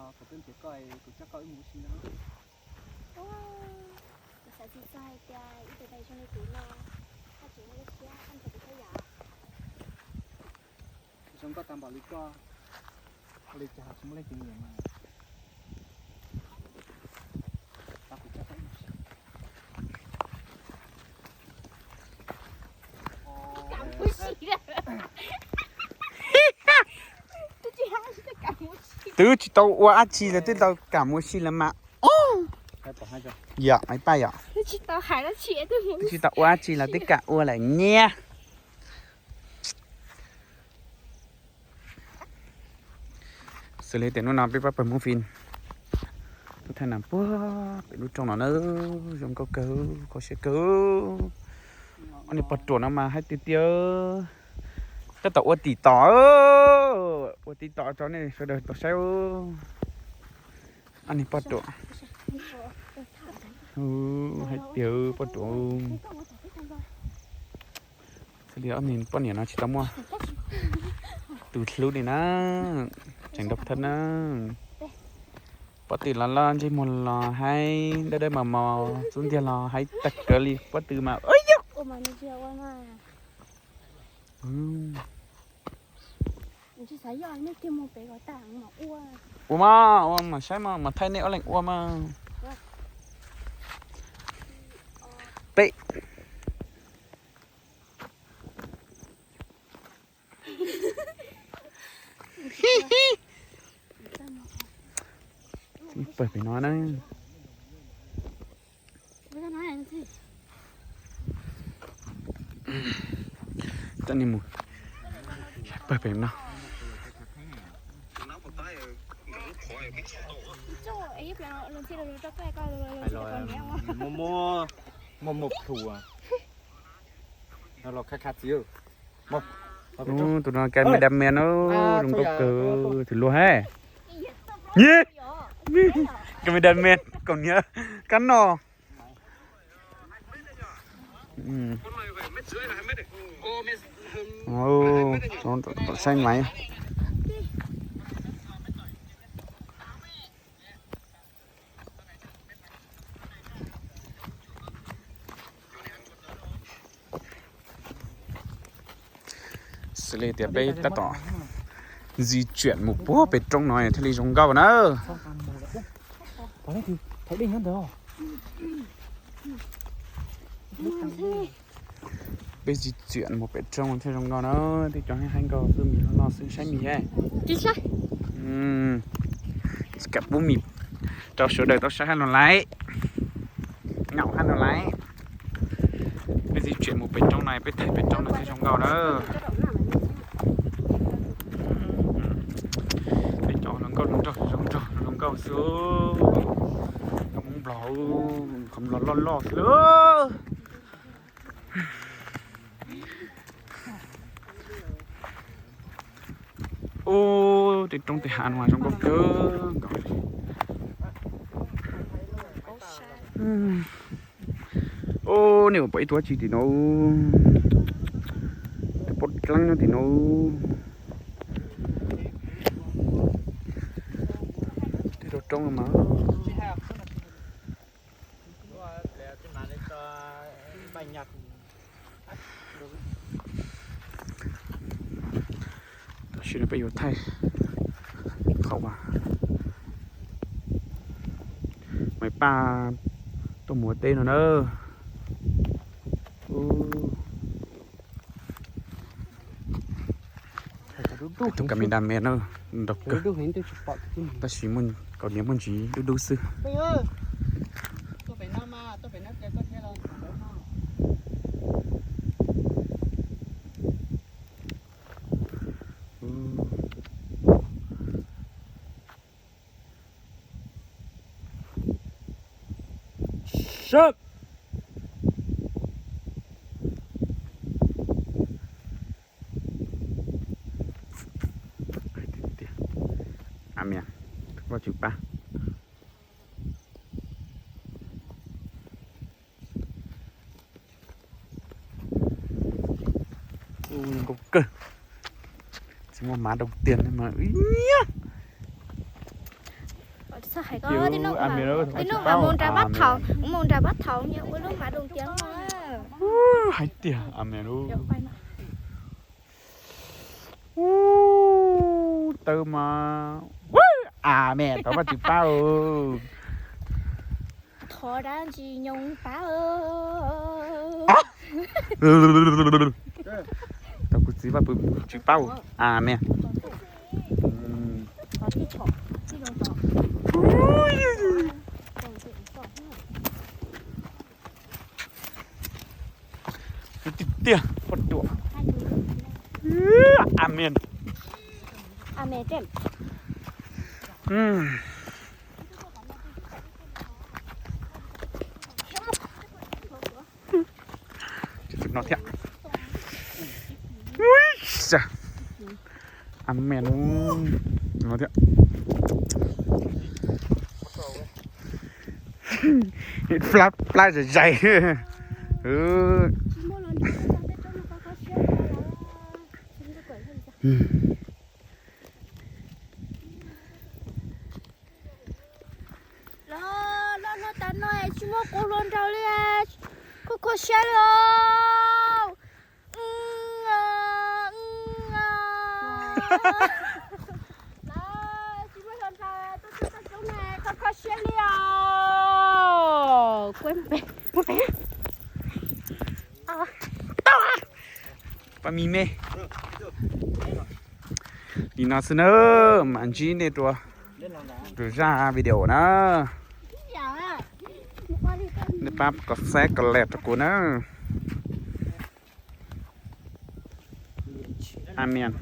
Kuv twb nrhiav koj, kuv coj koj wb mus ua si no. Kuv xav tsis txog hais tias ib tug pais zoo li kuv no, koj tseem muaj lub siab koj nrhiav kuv thiab yom. Zoo nkauj tag npaum li koj, ua li cas tsis muaj leej twg nyiam mas. Tau kuv coj koj wb mus ua si. Twb tsis tau ua dab tsi los twb tau kam mus ua si lawm mas. Yom, Maiv Paj yom. Twb tsis tau ua dab tsi los twb kam ua lawm niab. Xws li tias hnub no peb pab pawg Hmoob Fij tuaj thaij nas puag pem lub roob no na, zoo nkauj kawg, kho siab kawg. Ob niag poj ruam no mas hais tiag tiag, tab tom ua tim tom, ua tim tom rau nej sawv daws tau saib. Ob niag poj ruam, hais tiag poj ruam. Xws li ob niag poj niam no tsis tau muaj tus hlub li na, tseem nrau thab na. Pob tw los loj, ntsej muag los haib, dawb dawb mos mos, xub ntiag los haib tag kawg li, pob tw mas. Ua mas, ua mas, saib mas, mas thaij nej ob leeg ua mas. Peb pawg pem no na. Coj nej mus pawg pem no. Muaj muaj plhu los kha kha txiv. Tus no cameraman no, zoo nkauj kawg, tus luag he. Cameraman kaus hniav kab no. Saib maiv. Xws li tias peb tab tom di chuyển mus puag pem roob no thiaj li zoo nkauj na. Peb di chuyển mus pem roob thiaj zoo nkauj na, tej cov haib haib nkauj xwb, mis loj loj xwb, saib mis. Tsis kam pub mis rau sawv daws tau saib hab no laiv, nyaum hab no laiv. Peb di chuyển mus pem roob no, peb thaij pem roob no thiaj zoo nkauj na. Peb cov hluas nkauj hluas nraug zoo nraug zoo nkauj xwb. Nkauj Hmoob Nplog, qhov los loj loj xwb lawm. Ub, tej roob tej hav no zoo nkauj kawg nkaus li. Ub, nej puas pom ib tug dab tsi tim no? Tus pob dlaab nyob tim no. Tej rau roob no mas. Tam sim no peb yuav thaij qhov uas Maiv Paj tuaj mus ua teb no na. Tus cameraman na, nrau kawg, tab sis kaus hniav muaj ntsis dub dub xwb. Vaj tswv pab. Nkauj kawg, tsis muaj mav rau tiag mas nyiab. Txhob hais ko, tib nub mas mus nram pab thaum, mus nram pab thaum nyias ua lub mas doo tiav no. Hais tiag, a me lub. Ub, tawb mas, a me, tau Vajtswv pab. Thov dab ntsis nyoos pab. Tau kuv txiv Vajtswv pab, a me. Tiag tiag, poj ruam. Amen. Amen. No thiab. Amen. No thiab. Plab, plab zais zais. Los, los no tas no tsis muaj qub hlua nraug li, khuv khuv siab li os. Tsis muaj hlua nraug, tuaj tuaj tuaj coob na, khuv khuv siab li os. Kuv pem, kuv pem. Pab me me. Li no xwb na, mam ntsib nej rau, rau zaj video na. Nej pab kom share kom like rau kuv na. Amen.